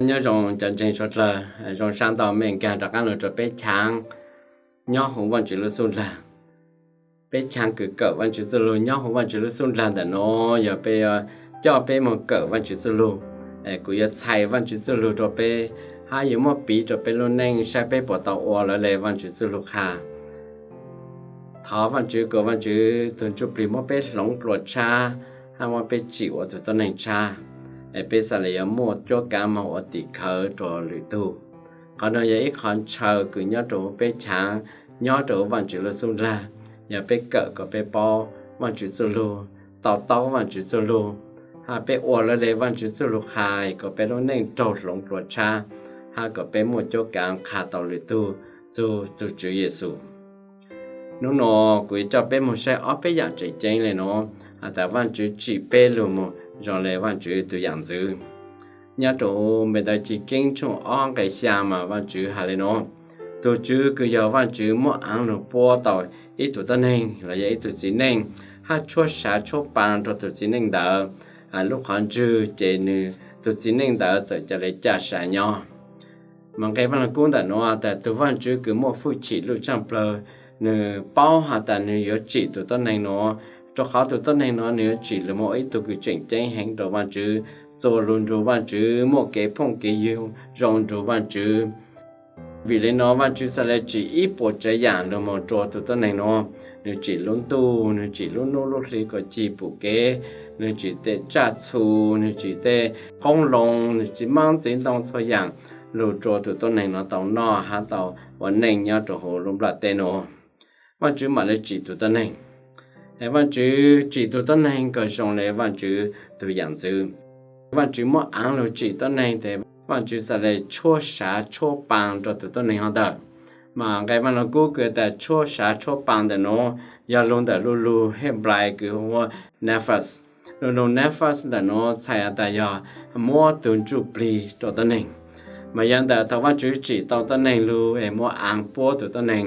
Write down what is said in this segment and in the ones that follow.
Nyob zoo cov ntseeg suav dlawg, zoo sab ntau mej nkaag rov qaab lug rua peb chav nyob huv Vaajtswv lub xub ndlag. Peb chav kws kawm Vaajtswv txuj lug nyob huv Vaajtswv lub xub ndlag ntawm nuav yog peb coj peb moog kawm Vaajtswv txuj lug. Kuv yuav txhais Vaajtswv txuj lug rua peb, hab yuav muab piv rua peb lub neej saib peb puas tau ua lawv le Vaajtswv txuj lug qha. Thov Vaajtswv kom Vaajtswv tug ntsuj plig muab peb hloov dlua tshab, hab muab peb tsim ua tug tuab neeg tshab, es peb xaav le yuav muaj cuab kaav moog ua tim khawv rua lwm tug. Qhov nuav yog ib qhov ntshaw kws nyob rua huv peb chav, nyob rua huv Vaajtswv lub xub ndlag. Yog peb kawm kom peb paub Vaajtswv txuj lug, to taub Vaajtswv txuj lug, hab peb ua lawv le Vaajtswv txuj lug qha, kom peb lub neej raug hloov dlua tshab, hab kom peb muaj cuab kaav qha tau lwm tug txug tug Tswv Yexus. Nub nuav kuv yuav coj peb moog saib ob peb yaam tseem ceeb le nuav, has tas Vaajtswv tsim peb lug moog zoo le Vaajtswv tug yaam ntxwv. Nyob rua huv Npe Ntawv Chiv Keeb tshooj ob nqe xyaa mas Vaajtswv has le nuav: Tug Tswv kws yog Vaajtswv muab aav lug puab tau ib tug tuab neeg los yog ib tug txiv neej, hab tshuab sav tshuab paa rua tug txiv neej ntawd lub qhov ntswg, ces nwg tug txiv neej ntawd txawm ca le ca sav nyob. Mas nqe Vaaj Lug Kub ntawm nuav tas tug Vaajtswv kws muaj fwj chim luj tsaaj plawg, nwg paub has tas nwg yuav tsim tug tuab neeg nuav, rua qhov tug tuab neeg nuav nwg yuav tsim lug moog ib tug kws tseem ceeb heev rua Vaajtswv, txuas lug nrug Vaajtswv, muaj kev phooj kev ywg zoo nrug Vaajtswv. Vim le nuav Vaajtswv xaav le tsim ib puas tsav yaam lug moog rua tug tuab neeg nuav. Nwg tsim lub ntuj, nwg tsim lub nub lub hli kom cig pum kev, nwg tsim tej tsaj txhu, nwg tsim tej qoob loo, nwg tsim maab ntxiv ntoo txhua yaam lug rua tug tuab neeg nuav tau noj hab tau ua neej nyob rua huv lub nplaj teb nuav. Vaajtswv mam le tsim tug tuab neeg. Vaajtswv tsim tug tuab neeg kom zoo le Vaajtswv tug yaam ntxwv. Vaajtswv muab aav lug tsim tuab neeg tes Vaajtswv xaav le tshuab sav tshuab paa rua tug tuab neeg hov ntawm. Mas nqe Vaaj Lug Kub kws tas tshuab sav tshuab paa ntawm nuav yog lug ntawm lug lug Henplais kws hu ua nephos. Lug lug nephos ntawm nuav txhais has tas yog muab tug ntsuj plig rua tuab neeg. Mas yog ntawm thaum Vaajtswv tsim tau tuab neeg lug es muab aav puab tug tuab neeg,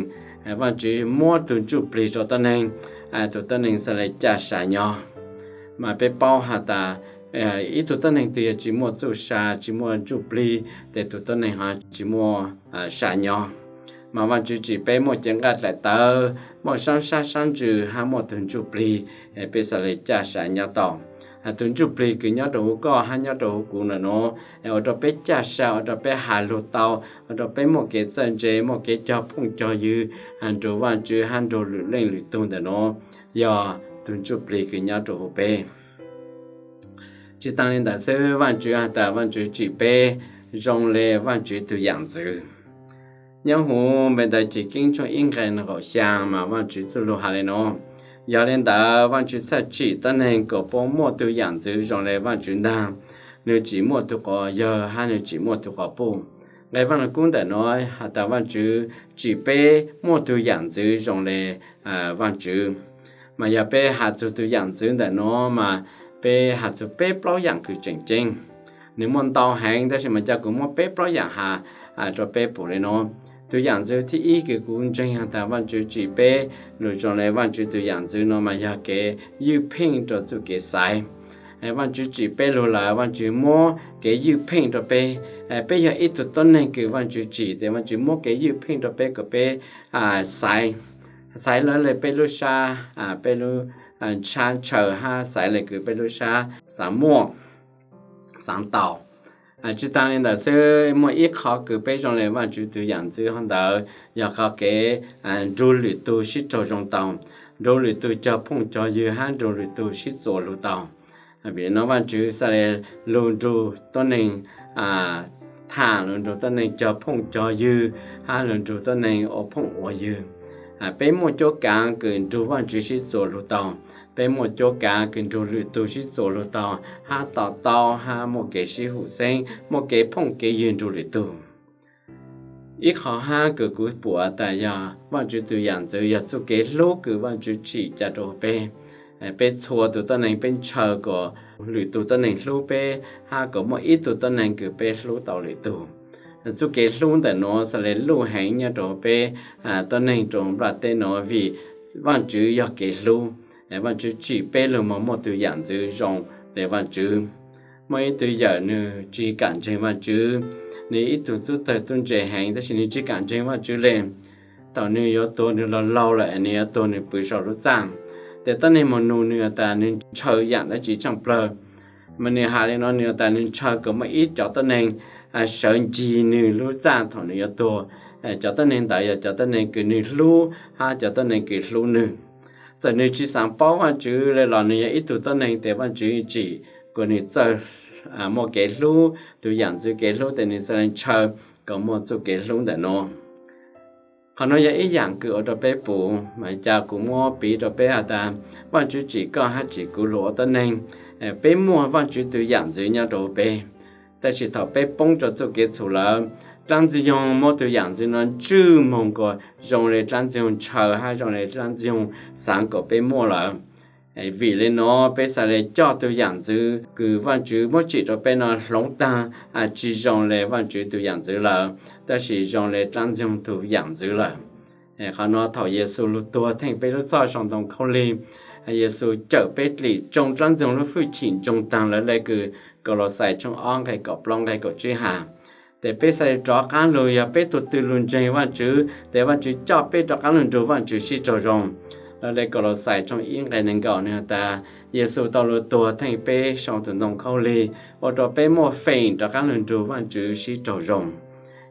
Vaajtswv muab tug ntsuj plig rua tuab neeg, tug tuab neeg xaav le ca sav nyob. Mas peb paub has tas ib tug tuab neeg twg yog tsi muaj txuj sa tsi muaj ntsuj plig, tes tug tuab neeg hov tsi muaj sa nyob. Mas Vaajtswv tsim peb muaj cev nqaij dlaim tawv, muaj saab sab saab ntsws hab muaj tug ntsuj plig, peb xaav le ca sav nyob tau. Tug ntsuj plig kws nyob rua huv koj hab nyob rua huv kuv ntawm nuav, ua rua peb ca sav, ua rua peb has lug tau, ua rua peb muaj kev txawj ntse, muaj kev cog phooj cog ywg nrug Vaajtswv hab nrug lwm leej lwm tug ntawm nuav, yog tug ntsuj plig kws nyob rua huv peb. Tsi taag le ntawd xwb, Vaajtswv has tas Vaajtswv tsim peb zoo le Vaajtswv tug yaam ntxwv. Nyob huv Npe Ntawv Chiv Keeb tshooj ib nqe neeg nkaum xyaa mas Vaajtswv txuj lug has le nuav: Yog le ntawd Vaajtswv txhaj tsim tuab neeg kom puab muaj tug yaam ntxwv zoo le Vaajtswv ntaag. Nwg tsim muaj tug quas yawg hab nwg tsim muaj tug quas puj. Nqe Vaaj Lug Kub ntawm nuav has tas Vaajtswv tsim peb muaj tug yaam ntxwv zoo le Vaajtswv. Mas yog peb has txug tug yaam ntxwv ntawm nuav mas peb has txug peb plaub yaam kws tseem ceeb. Nwg muaj ntau heev tab sis mas ca kuv muab peb plaub yaam has rua peb pum le nuav. Tug yaam ntxwv thib ib kws kuv ntseeg has tas Vaajtswv tsim peb lug zoo le Vaajtswv tug yaam ntxwv nuav mas yog kev ywj pheej rua txuj kev xaiv. Vaajtswv tsim peb lug lawm Vaajtswv muab kev ywj pheej rua peb. Peb yog ib tug tuab neeg kws Vaajtswv tsim tes Vaajtswv muab kev ywj pheej rua peb kom peb xaiv, xaiv lawv le peb lub sab, peb lub ntshaw hab xaiv le kws peb lub sab xaav muaj, xaav tau. Tsi taag le ntawd xwb, muaj ib qhov kws peb zoo le Vaajtswv tug yaam ntxwv hov ntawd yog qhov kev nrug lwm tug sib raug zoo tau, nrug lwm tug cog phooj cog ywg hab nrug lwm tug sib txuas lug tau. Vim le nuav Vaajtswv xaav le lug nrug tuab neeg tham, lug nrug tuab neeg cog phooj cog ywg hab lug nrug tuab neeg ua phooj ua ywg. Peb muaj cuab kaav kws nrug Vaajtswv sib txuas lug tau, peb muaj cuab kaav kws nrug lwm tug sib txuas lug tau, hab to taub hab muaj kev sib hum xeeb, muaj kev phooj kev ywg nrug lwm tug. Ib qhov hab kws kuv pum tas yog Vaajtswv tug yaam ntxwv yog txuj kev hlub kws Vaajtswv tsim ca rua peb. Peb txhua tug tuab neeg peb ntshaw kom lwm tug tuab neeg hlub peb, hab kom muaj ib tug tuab neeg kws peb hlub tau lwm tug. Txuj kev hlub ntawm nuav xaav le luj heev nyob rua peb tuab neeg rua nplaj teb nuav vim Vaajtswv yog kev hlub. Vaajtswv tsim peb lug moog muaj tug yaam ntxwv zoo le Vaajtswv. Muaj ib tug yawm nws tsis kam ntseeg Vajtswv, nws ib tug txub tawg tub ntse heev tab sis nws tsis kam ntseeg Vajtswv li. Thaum nws yuav tuag nws laus laus lawm nws yuav tuag nws pw saum lub txaj. Ces tuab neeg mus nug nws has tas nws ntshaw yam dab tsi tshaaj plawg. Mas nws has li no, nws has tas nws ntshaw kom muaj ib cov tuab neeg sawv ncig nws lub txaj thaum nws yuav tuag. Cov tuab neeg ntawd yog cov tuab neeg kws nws hlub hab cov tuab neeg kws hlub nws. Txawm nws tsis xaav paub Vajtswv le los nws yog ib tug tuab neeg tes Vajtswv tsim kom nws txawj muaj kev hlub, tus yam ntxwv kev hlub tes nws xaav le ntshaw kom muaj txuj kev hlub ntawm nuav. Qhov nuav yog ib yaam kws ua rau peb pum, mas cas kuv muab piv rau peb has tas Vajtswv tsim koj hab tsim kuv lug ua tuab neeg, peb muaj Vajtswv tus yam ntxwv nyob rau peb. Tab sis thaum peb poob rau txuj kev txhum lawm, dlaab Ntxwg Nyoog muab tus yam ntxwv nuav ntswj moog kom zoo le dlaab Ntxwg Nyoog ntshaw hab zoo le dlaab Ntxwg Nyoog xaav kom peb muaj lawm. Vim le nuav peb xaav le coj tus yam ntxwv kws Vajtswv muab tsim rau peb nuav hloov taag, tsi zoo le Vajtswv tus yam ntxwv lawm, tab sis zoo le dlaab Ntxwg Nyoog tus yam ntxwv lawm. Qhov nuav thaum Yexus lug tuag theej peb lub txhoj sau ntoo khaub lig, Yexus cawm peb dlim tsoo dlaab Ntxwg Nyoog lub hwj chim ntsoog taag lawv le kws Kaulauxais tshooj ob nqe kaum plaub nqe kaum tsib has. Tes peb xaav le rov qaab lug yog peb tug twg lug ntseeg Vajtswv tes Vajtswv coj peb rov qaab lug nrug Vajtswv sib raug zoo. Lawv le Kaulauxais tshooj ib nqe neeg nkaum nws has tas Yexus tau lug tuag theej peb sau tus ntoo khaub lig, ua rau peb muaj feem rov qaab lug nrug Vajtswv sib raug zoo.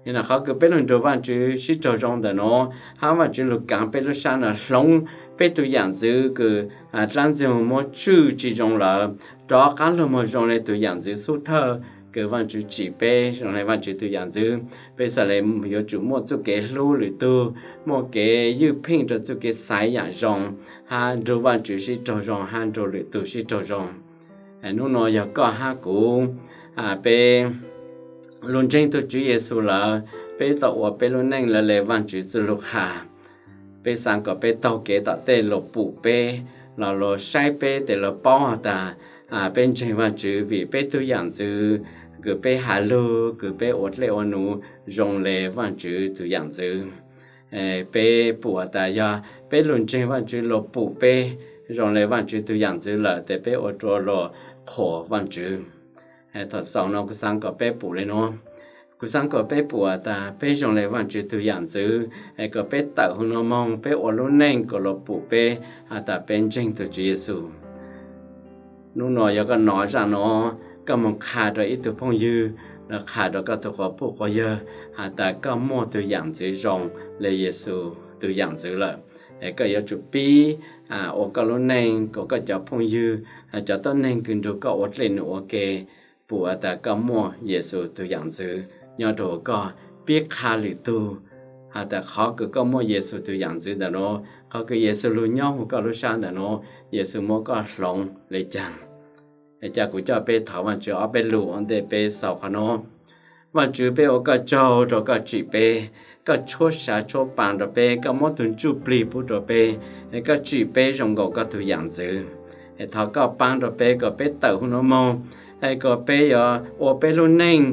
Yog le qhov kws peb lug nrug Vajtswv sib raug zoo ntawm nuav, hab Vajtswv lug kaav peb lub sab nuav hloov peb tus yam ntxwv kws dlaab Ntxwg Nyoog muab tswj tsi zoo lawm, rov qaab lug moog zoo le tus yam ntxwv xub thawj kws Vajtswv tsim peb zoo le Vajtswv tus yam ntxwv. Peb xaav le yuav tsum muaj txuj kev hlub lwm tug, muaj kev ywj pheej rau txuj kev xaiv yaam zoo, hab nrug Vajtswv sib raug zoo hab nrug lwm tug sib raug zoo. Nub nuav yog koj hab kuv, peb lug ntseeg tug Tswv Yexus lawm, peb tau ua peb lub neej lawv le Vajtswv txuj lug qha. Peb xaav kom peb taug kev tom tej luas pum peb, los luas saib peb tes luas paub has tas peb ntseeg Vajtswv vim peb tug yam ntxwv kws peb has lug kws peb ua dlej ua nuv zoo le Vajtswv tus yam ntxwv. Peb pum has tas yog peb lug ntseeg Vajtswv luas pum peb zoo le Vajtswv tus yam ntxwv lawm tes peb ua rua luas qhuas Vajtswv. Thaum xaus nuav kuv xaav kom peb pum le nuav, kuv xaav kom peb pum has tas peb zoo le Vajtswv tug yam ntxwv, es kom peb tawm huv nuav moog peb ua lub neej kom luas pum peb has tas peb ntseeg tug Tswv Yexus. Nub nuav yog koj nov zaaj nuav, koj moog qha rau ib tug phooj ywg, los qha rau koj tug quas puj quas yawg has tas koj muaj tug yam ntxwv zoo le Yexus tug yam ntxwv lawm. Es koj yuav tsum pib ua koj lub neej kom koj cov phooj ywg, cov tuab neeg kws nrug koj ua dlej nuav ua ke pum has tas koj muaj Yexus tug yam ntxwv nyob rua huv koj. Pib qha lwm tug has tas qhov kws koj muaj Yexus tug yam ntxwv ntawm nuav, qhov kws Yexus lug nyob huv koj lub sab ntawm nuav, Yexus muab koj hloov le caag. Es ca kuv coj peb thov Vajtswv ob peb lug ua ntej peb xaus qhov nuav. Vajtswv, peb ua koj tsaug rua koj tsim peb, koj tshuab sav tshuab paa rua peb, koj muab tug ntsuj plig pub rua peb, es koj tsim peb zoo nkaus koj tug yam ntxwv. Es thov koj paab rua peb kom peb tawm huv nuav moog, es kom peb yuav ua peb lub neej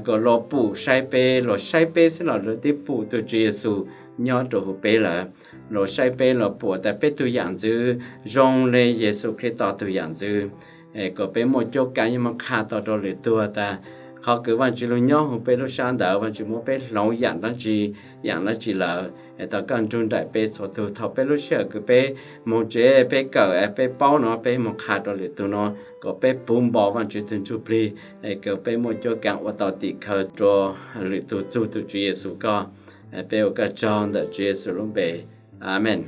kom luas pum saib peb, luas saib peb xwb los luas twb pum tug Tswv Yexus nyob rua huv peb lawm. Luas saib peb luas pum tas peb tug yam ntxwv zoo le Yexus Khetos tug yam ntxwv. Es kom peb muaj cuab kaav yuav moog qha tau rua lwm tug tas qhov kws Vajtswv lug nyob huv peb lub sab ntawd, Vajtswv muab peb hloov yam dlaab tsi, yam dlaab tsi lawm. Es thov koj nrug nraim peb txhua tug thaum peb lub sij hawm kws peb moog tsev peb kawm peb paub nuav peb moog qha rua lwm tug nuav, kom peb puv npo Vajtswv tug ntsuj plig, es kom peb muaj cuab kaav ua tau tim khawv rua lwm tug txug tug Tswv Yexus koj. Peb ua koj tsaug ntawm Tswv Yexus lub npe, amees.